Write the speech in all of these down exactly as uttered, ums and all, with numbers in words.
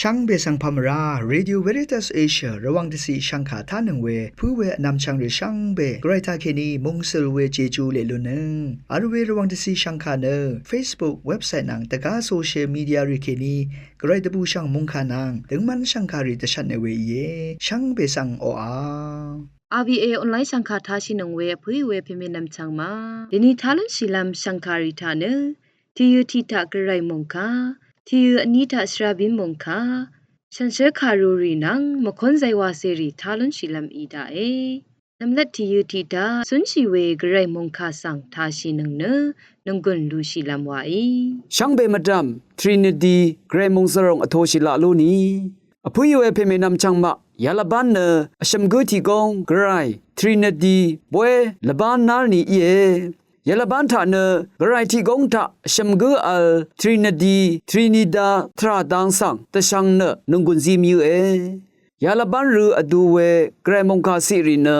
Shvngbe svng pà mvrá Radio Veritas Asia Rvwàng dvciq shvngkà tánøng we pǿ we vnvmchvng rì shvngbe Gvray taqkèní mungsøl we Jeju leq lunnøng vl we Rvwàng dvciq shvngkà nø Facebook, website nvng dvgá social media rì kèní Gvray dvbùshv̀ng mòngkà nvng døngmv́n shv̀ngkàrì dvshvtne we íe. Shvngbe svng oqà RVA online shv̀ngkà tashìnøng we vpǿì we pèmènvm chv̀ng ma. Dèni tá lúnshìlv́m shv̀ngkàrì taq nø tìyø tiq taq Gvray mòngkà, tìyø vní taq shvrabín mòngkà, shànshér kàrurì nvng mvkónzay wacèrì tá lúnshìlv́m í daqe. Nvmlat tìyø tiq taq cúnshì we Gvray mòngkà svng tashìnøng nø nònggùn lushìlv́m waí. Shvngbe mvdv̀m Trinity Gvray mòngsvròng vtoshì laq lú ni. Vpǿì we pèmènvm chv̀ngmaq yalvbán nø vshø̀m gǿ tiq góng Gvray Trinity bóy lvbán nár ni íe. Yalvbán taq nø Gvray tiq góng taq vshø̀m gǿ vl Trinity, Trinita tvrà dang svng dvshvng nø nònggùn zi mvyǿe. Yalvbán rø vdu we Gvray mòngkà ciqrì nø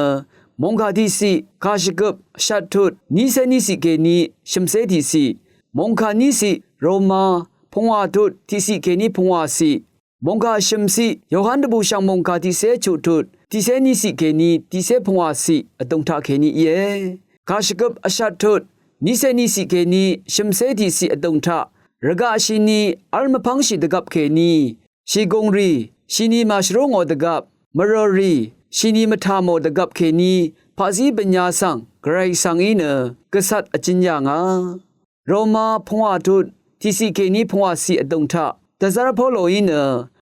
mòngkà tiqciq, kàshvgøp vshvt tut nícé níciq kèní shø̀mcé tiqciq, mòngkà níciq Roma pungwà tut tiqciq kèní pungwà ciq, mòngkà vshø̀m ciq Yohan dvbùshv̀ng mòngkà tiqcé chuq tut tiqcé níciq kèní tiqcé pungwà ciq vdùng taq kèní íe. Kàshvgøp vshvt tut nícé níciq kèní shø̀mcé tiqciq vdùng taq rvgaq shini v́l mvpv́ngshì dvgvp kèní shìgùngrì shini màshvrú ngò dvgvp, mvrø̀rì shini mvtà mò dvgvp kèní paqzí bvnya svng Gvray svng í nø gvcvt vjøn yà ngà. Roma pungwà tut tiqciq kèní pungwà ciq vdùng taq dvzv́r Poloí nø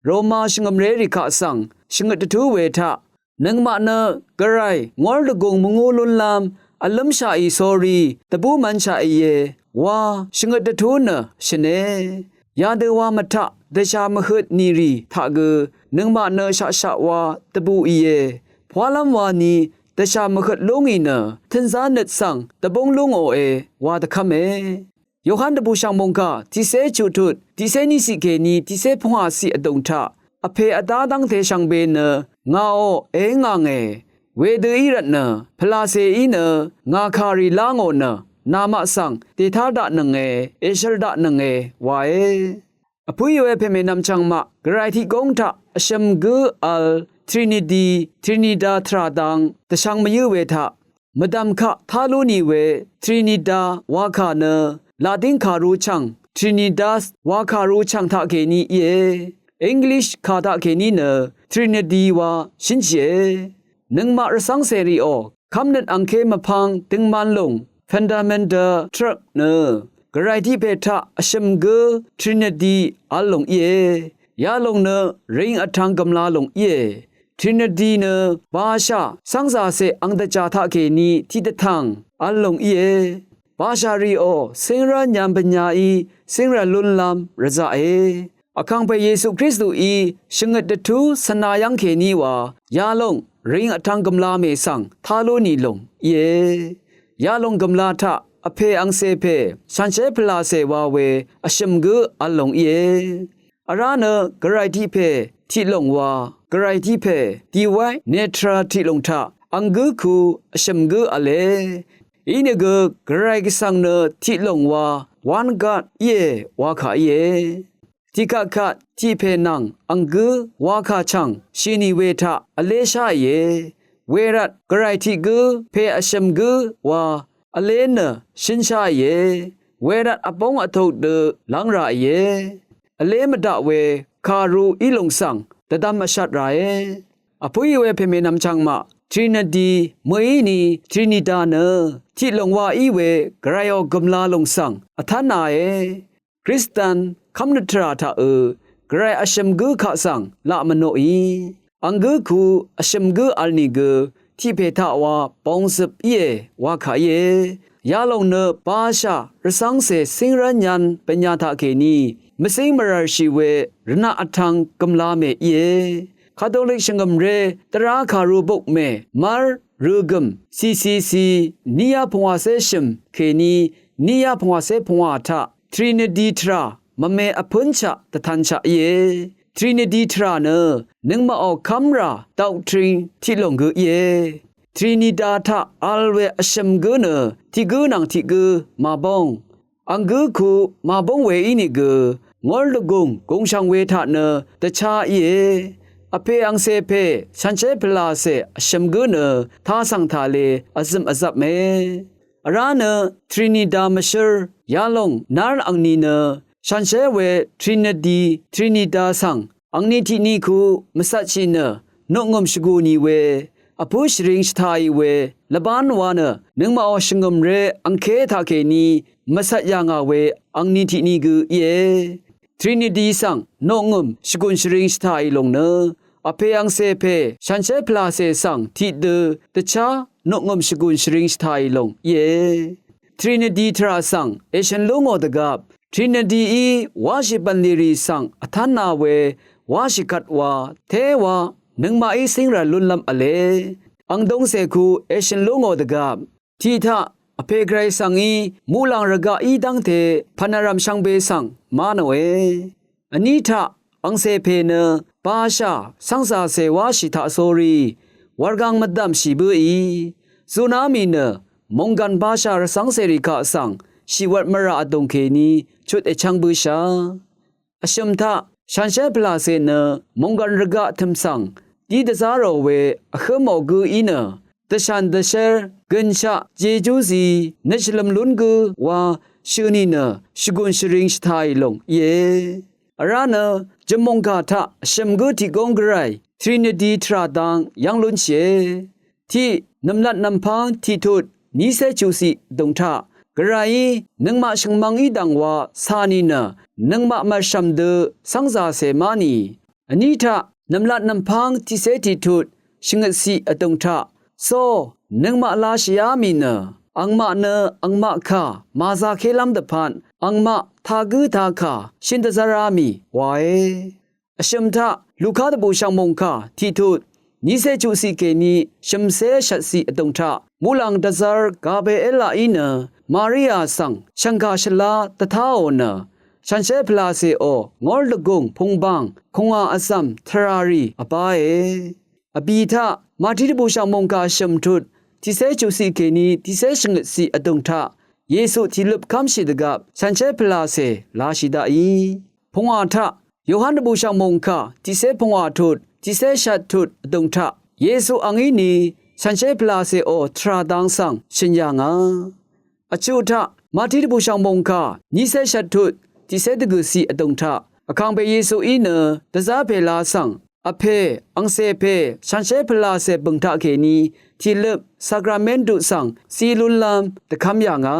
Roma shvngø̀mrérì kaq svng shvngøt dvtú we taq, nøngmaq nø Gvray ngór dvgùng mvngú lúnlv́m vlǿmshaqì sórí dvbú mv̄nshaqìe wa shvngøt dvtú nø shø̀ne. Yadø wa mvtaq dvshà mvhøt nìrì taq gø nøngmaq nø shaqshaq wa dvbùìe. Pwálv́m wani dvshà mvhøt lú ngì nø tø̄nzá nøt svng dvbúng lú ngòe wa dvkv́me. Yohan dvbùshv̀ng mòngkà tiqcé chuq tut tiqcé níciq kèní tiqcé pungwà ciq vdùng taq, Vpè vdá dv́ngte shvngbe nø ngàò èíngànge. Wedø í rvtnø pvlàcèí nø ngà kàrì lá ngò nø namaq svng dètá daqnønge, èshøl daqnønge wae. Vpǿì we pèmènvm chv̀ngmaq Gvray tiq góng taq vshø̀m gǿ vl Trinity, Trinita tvrà dang dvshvng mvyǿ we taq, mvdv̀m kaq tá lú nì we Trinita wakà nø Latin kàru chv̀ng Trinitas wakàru chv̀ng taqkèní íe. English kà taqkèní nø Trinity wa shǿnshìe. Nøngmaq rvcv́ngcèrìò kv́mnøt angké mvpvng døngman lùng fundamental truth nø Gvray tiq pè taq vshø̀m gǿ Trinity vl lòng íe. Yalòng nø ring vtvng gv̀mla lòng íe. Trinity nø bashà cv́ngzàcè ang dvjà taqkèní tiqdvtv̀ng vl lòng íe. Bashà rìò cíngrv́l nyv̄m bvnyaí cíngrv̄l lúnlv́m rvzaqe. Vkàngpè Yesu Kristuí shvngøt dvtú svna yv́ng kèní wa yalòng ring vtvng gv̀mla mè svng tá lú nì lòng íe. Yalòng gv̀mla taq vpè angcè pè shànshér pvlàcè wa we vshø̀m gǿ vl lòng íe. Vrá nø Gvray tiq pè tiq lòng wa Gvray tiq pè dìwáy netra tiq lòng taq ang gǿ ku vshø̀m gǿ v̄le. Inìgø Gvray Gvsvng nø tiq lòng wa one God íe wakà íe. Tiqkvtkvt tiq pè nvng ang gǿ wakà chv̀ng shì nì we taq vlé sháìe. Wervt Gvray tiq gǿ pè vshø̀m gǿ wa vlé nø shǿn sháìe. Wervt vbóng vtuk dø lv́ng ràìe. Vlé mvdaq we kàru í lòng svng dvdvm vshat ràe. Vpǿì we pèmènvm chv̀ngmaq Trinity mø̀íni Trinita nø tiq lòng wa í we Gvrayò gø̀mla lòng svng vtv́nāe. Kristan kv́mnøt tvrà taqø Gvray vshø̀m gǿ kaq svng laq mvnoqì. Ang gǿ ku vshø̀m gǿ vl nìgø tiq pè taq wa bongzøp íe wakà íe. Yalòng nø bashà rvcv́ngcè cíngrv́l nyv̄n bvnya taqkèní mvcíng mvrv̀rshì we rvnaq vtvng gø̀mla mè íe. Katolik shvngø̀mré dvrá kàru bukmè mv́r røgø̀m C C C niqyá pungwàcé shø̀m kèní niqyá pungwàcé pungwà taq Trinity tvrà mvme vpǿnshaq dvtanshaq íe. Trinity tvrà nø nøngmaqò kv́mrà doctrine tiq lòng gø íe. Trinita taq vl we vshø̀m gǿ nø tiq gǿ nvng tiq gǿ màbóng. Ang gǿ ku màbóng we ínìgø ngór dvgùng gùngshv̀ng we taq nø dvchá íe. Vpè angcè pè shànshér pvlàcè vshø̀m gǿ nø tasv̀ng tàle vzø̀m vzapme. Vrá nø Trinidad mvshǿr yalòng nár angni nø shànshér we Trinity, Trinidad svng angni tiqni ku mvcvtshì nø noqngø̀m shvgù nì we vpǿ shvring shvtàì we lvbán wa nø nøngmaqò shvngø̀mré angké taqkèní mvcvt yà ngà we angni tiqni gø íe. Trinity svng noqngø̀m shvgùn shvring shvtàì lòng nø vpè angcè pè shànshér pvlàcè svng tiqdø dvchá noqngø̀m shvgùn shvring shvtàì lòng íe. Trinity tvrà svng èshø̀n lú ngò dvgvp Trinity í wáshì bv̀nlì rì svng vtánā we wáshì kvt wa téwa nøngmaqí cíngrv̀l lúnlv́m v̄le. Angdungcè ku èshø̀n lú ngò dvgvp tiq taq vpè gvray svng í muqlàng rvgaq í dv́ngte pv̀nvrv̀m shvngbe svng má nòe. Vní taq angcè pè nø bashà cv́ngzàcè wáshì taqsórí wurgang mvdv̀mshì bǿì zuná mì nø mònggv̀n bashà rvcv́ngcèrì kaq svng shìwvt mvrà vdùng kèní chut èchv́ng bǿshà. Vshø̀m taq shànshér pvlàcè nø mònggv̀n rvgaq tø̀m svng dí dvzá rò we vhǿmò gǿ í nø dvshàn dvshér gø̀nshaq jejú zi nøt shvløm lún gǿ wa shø̀ nì nø shvgùn shvring shvtàì lòng íe. Vrá nø jø̀mmòngkà taq vshø̀m gǿ tiq góng gvray Trinity tvrà dang yv́ng lúnshìe. Tiq nv̀mlat nv̀mpv́ng tiqtut nícé chuqciq vdùng taq gvrayí nøngmaq shø̀ngmvng í dv̀ng wa cà nì nø nøngmaq mv̀rshv̀m dø cv́ngzàcè má nì. Vní taq nv̀mlat nv̀mpv́ng tiqcé tiqtut shvngøtciq vdùng taq có nøngmaq lashìá mì nø angmaq nø angmaq kà màzakélv́m dvpvt angmaq tagǿ takà shøn dvzv́rá mì wae. Vshø̀m taq Luka dvbùshv̀ng mòngkà tiqtut nícé chuqciq kèní shø̀mcé shvtciq vdùng taq muqlàng dvzv́r Gabrielaq í nø Maria svng shv̀ngkà shvlá dvtáò nø shànshér pvlàcèò ngór dvgùng pùngbàng kùngà vzv̀m tvràrì vbáe. Vbì taq Màti dvbùshv̀ng mòngkà shø̀m tut tiqcé chuqciq kèní tiqcé shvngøtciq vdùng taq Yesu tìløp kv́mshì dvgvp shànshér pvlàcè lashì daqí. Pungwà taq Yohan dvbùshv̀ng mòngkà tiqcé pungwà tut tiqcé shvt tut vdùng taq Yesu angí ni shànshér pvlàcèò tvrà dang svng shø̀n yà ngà. Vchuq taq Màti dvbùshv̀ng mòngkà nícé shvt tut tiqcé dvgø̀ciq vdùng taq vkàngpè Yesuí nø dvzá pèla svng vpè angcè pè shànshér pvlàcè bø̀ng taqkèní tìløp sakramentu svng zí lúnlv́m dvkv́m yà ngà.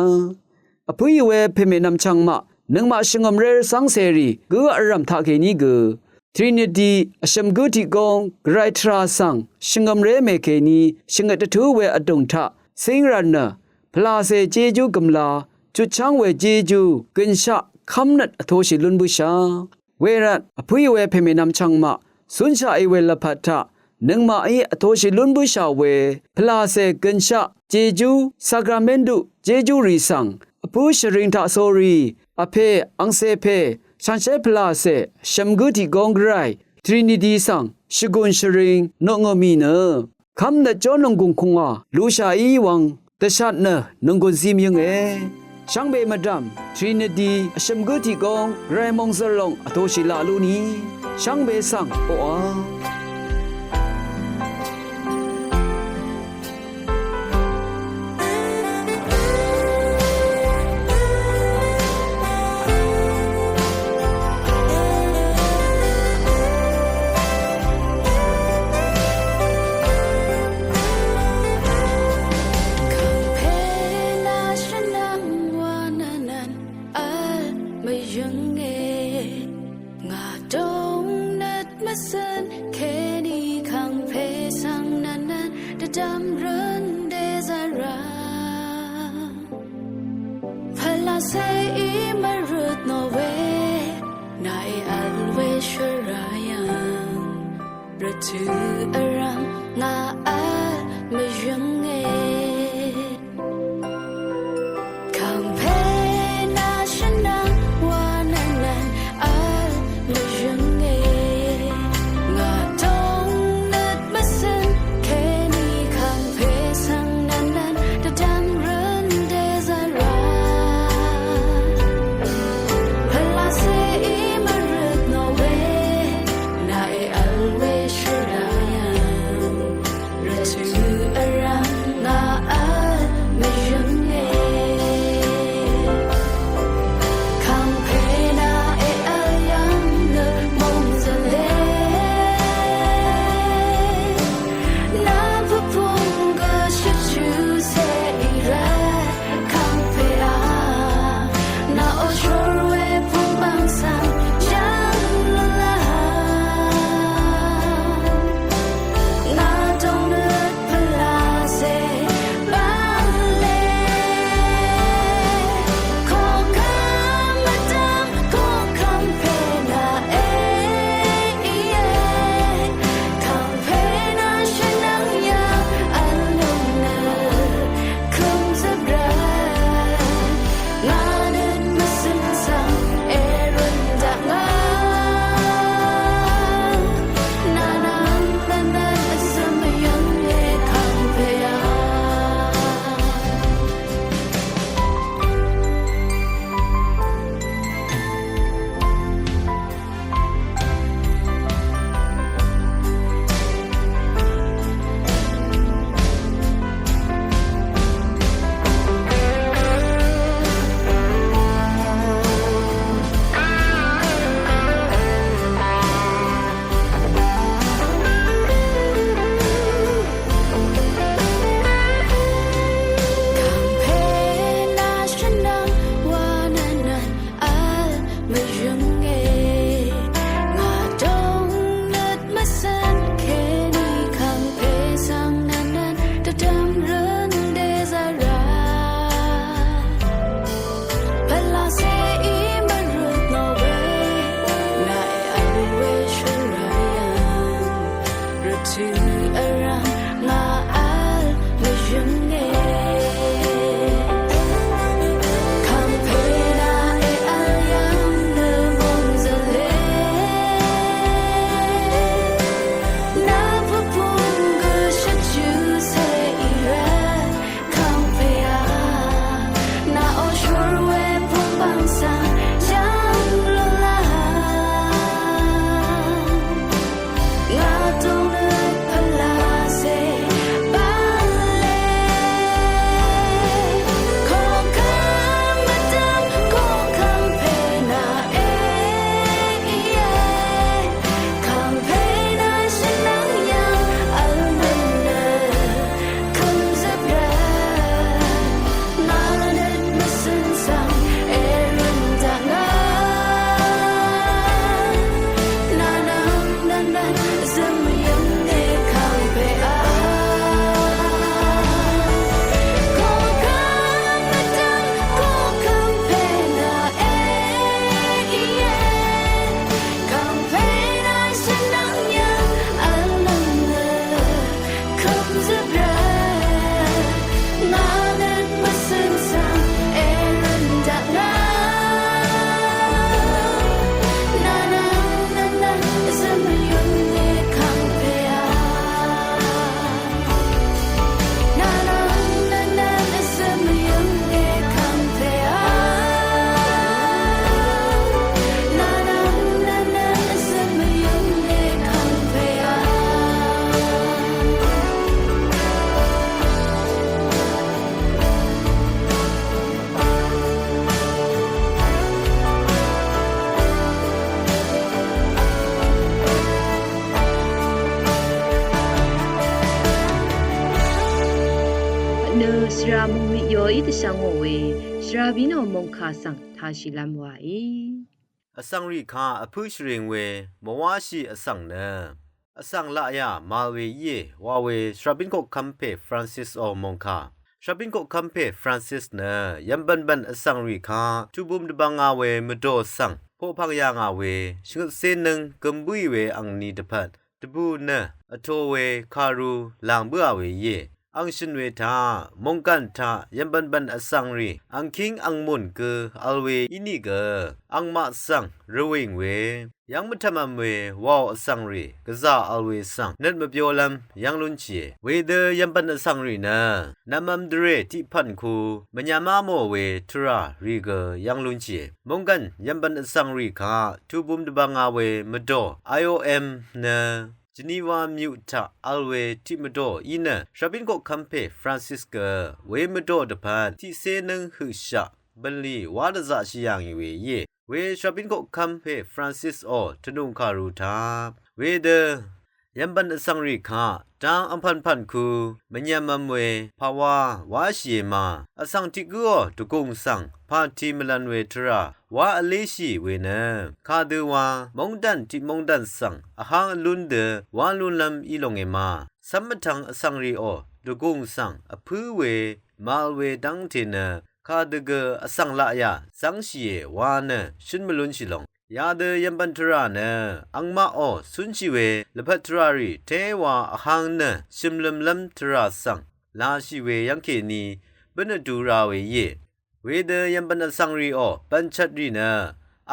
Vpǿì we pèmènvm chvngmaq nøngmaq shvngø̀mré rvcv́ngcèrì gǿ vrv̀m taqkèní gø Trinity vshø̀m gǿ tiq góng gvray tvrà svng shvngø̀mré mèkèní shvngøt dvtú we vdùng taq cíngrv̀n nø pvlàcè jejú gø̀mla chutchv́ng we jejú gø̀nshaq kv́mnøt vtoshì lún bǿshà. Wervt vpǿì we pèmènvm chvngmaq cúnshaqì we lvpat taq nøngmaqí vtoshì lún bǿshà we pvlàcè gø̀nshaq jejú sakramentu jejúrì svng vpǿ shvring taqsórí vpè angcè pè shànshér pvlàcè shv̀m gǿ tiq góng gvray Trinity svng shvgùn shvring noqngø̀ mì nø kv́mnøt jó nònggùng kùngwà lushà í wvng dvshat nø nònggùn zím yǿnge. Shvngbe mvdv̀m Trinity vshø̀m gǿ tiq góng gvray mòngzø̀r lòng vtoshì laq lú ni shvngbe svng oqà. Vl mvyønge ngà dong nøt mvsøn keni kangpe svng nvnvn dvdvm røn dezara. Pvlase i mvrøt nowe nai alwe shvrayang. Rvtø vrvng ngà vl mvyønge. Kangpe nà shvnvng wa nvnvn vl mvyønge. Ngà tong nøt mvsøn keni kangpe svng nvnvn dvdvm røn dezara. Pvlase i Shvra mungwit yoí dvshvngò we, shvra bínò mòngkà svng tāshìlv́m wàí. Vsvng rì kaq vpǿ shvring we mvwáshì vsvng nø, vsvng laqyà màvl we íe wa we shvrabín koqkv́m pè Francis ò mòngkà. Shvrabín koqkv́m pè Francis nø yv̀mbv̀nbv̀n vsvng rì kaq tubum dvbvnga we mvdò svng poqpv̀ng yà ngà we shvngøtcé nǿng gøm bǿì we angni dvpvt dvbù nø vto we kàru làng bǿà we íe. Ang shø̀n we taq mòngkàn taq yv̀mbv̀nbv̀n vsvng rì angkíng angmùn gø vl we ínìgø angmaq svng rvwìng we yv́ng mvtvmvm we wàò vsvng rì gvzà vl we svng nøt mvbyolv́m yv́ng lúnshìe. Wedø yv̀mbv̀n vsvng rì nø nvmvm dvrè tiqpv̀n ku mvnyvmá mò we tvrà rì gø yv́ng lúnshìe. Mòngkàn yv̀mbv̀n vsvng rì kaq tubum dvbvnga we mvdò I O M nø Geneva myuq taq vl we tiq mvdò í nø shvrabín koqkv́m pè Francis gø we mvdò dvpvt tiqcé nǿng høqshaq bv̀nlì wá dvzaqshì yà ngì we íe. We shvrabín koqkv́m pè Francis ò tvnùng kàru taq wedø yv̀mbv̀n vsvng rì kaq dang angpv̀npv̀n ku mvnyvmvm we pàwá wáshìe ma. Vsvng tiq gǿò dvgùng svng pàti mvlv̄n we tvrà wá vléshì we nø kadø wa móngdàn tiq móngdàn svng vháng vlún dø wá lúnlv́m í longe ma. Cv́m mvtvng vsvng rì ò dvgùng svng vpǿ we màvl we dv́ngte nø kadø gø vsvng laqyà zv́ngshìe wa nø shǿn mvlúnshì long. Yadø yv̀mbv̀n tvrà nø angmaq ò cúnshì we lvpat tvrà rì téwa vháng nø shø̀mlømlv́m tvrà svng lashì we yv́ngkèní bǿn vdu ra we íe. Wedø yv̀mbv̀n vsvng rì ò bv̀nchvt rì nø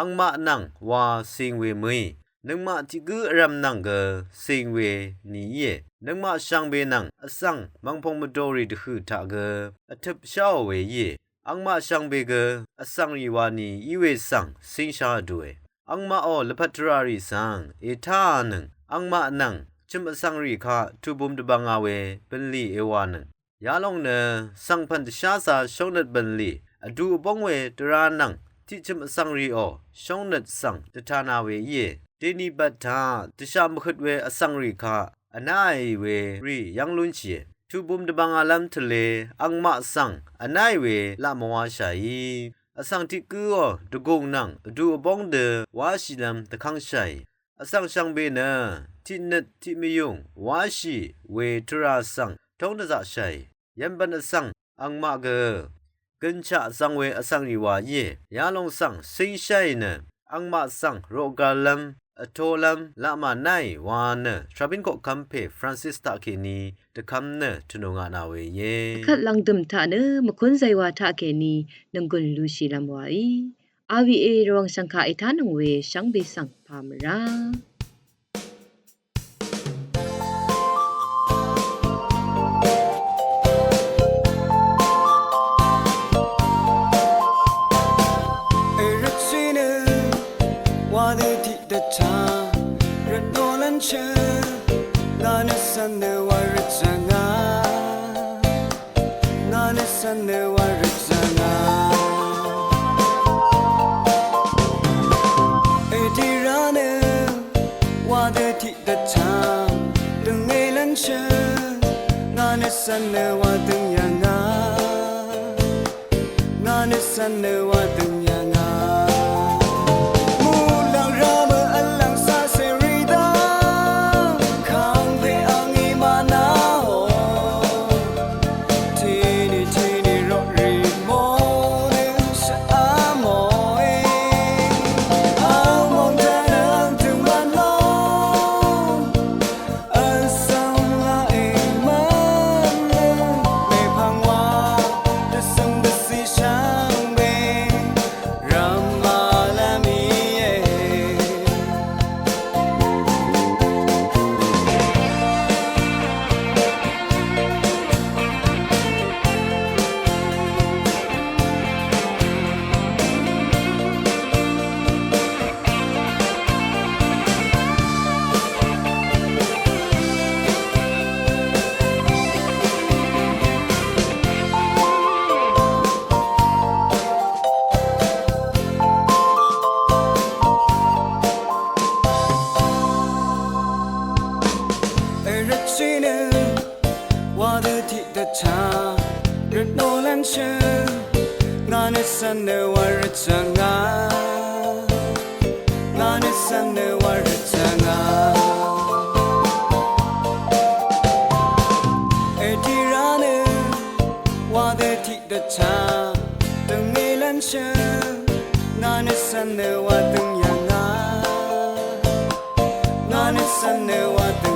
angmaq nvng wa cing we mø̀í nøngmaq tiq gǿ vrv̄m nvng gø cing we ni íe. Nøngmaq shvngbe nvng vsvng mv̀ngpòng mvdòrì dvhø̀ taq gø vtøp sháò we íe. Angmaq shvngbe gø vsvng rì wani í we svng cingsha vdue. Angmaq ò lvpat tvrà rì svng ètáà nøng angmaq nvng chø̀m vsvng rì kaq tubum dvbvnga we bv̀nlì èwà nøng. Yalòng nø svngpv̀n dvsházā shóngnøt bv̀nlì vdu vbóng we dvrā nvng tiqchø̀m vsvng rì ò shóngnøt svng dvtana we íe. Dèni bvt taq dvshaq mvhøt we vsvng rì kaq vnáì we rì yv́ng lúnshìe. Tubum dvbvngalv́m tvlē angmaq svng vnáì we laq mvwáshàí. Vsvng tiq gǿò dvgùng nvng vdu vbóng dø wáshìlv́m dvkv́ngshàì. Vsvng shvngbe nø tiqnøt tiqmvyùng wáshì we tvrà svng tóng dvzaqshàì. Yv̀ngbv̀n vsvng angmaq gø gønshaq zvng we vsvng rì wa íe. Yalòng svng cingshàì nø angmaq svng roqgalv́m vtolv́m laq mànáì wa nø shvrabín koqkv́m pè Francis taqkèní dvkv́m nø tvnù ngà nà we íe. Vkvt lv̀ngdø̀m taq nø mvkún zaywa taqkèní nònggùn lushìlv́m waí. R V A Rvwàng shv̀ngkà ètánøng we shvngbe svng pà mvrá. Èrøtshì nø wa nø tiqdvchá rvtnò lv́nshø ngà nø svn nø wa rvchá ngà. Ngà nø svn nø wa rvchá ngà. Èdira nø wa dø tiqdvchá døngé lv́nshø ngà nø svn nø wa døng yà ngà. Ngà nø svn nø wa døng yà ngà. Muqlàng rá mø vlv̀ng sá sè rì dv́ng kàngpè angí mànà ò. Tìní tìní roqrì mò nø shvá mòe. Vl mòng dvnø ang tø̀ng mvn lò. Vsvng laq èmvn nø mèpvng wa dvsøng dvcì shvngbe. Shø, ngà nø svn nø wa rvtsa ngà. Ngà nø svn nø wa rvtsa ngà. Èdira nø wa dø tiq dvtsa. Døngí lvnshø, ngà nø svn nø wa døng yà ngà. Ngà nø svn nø wa døng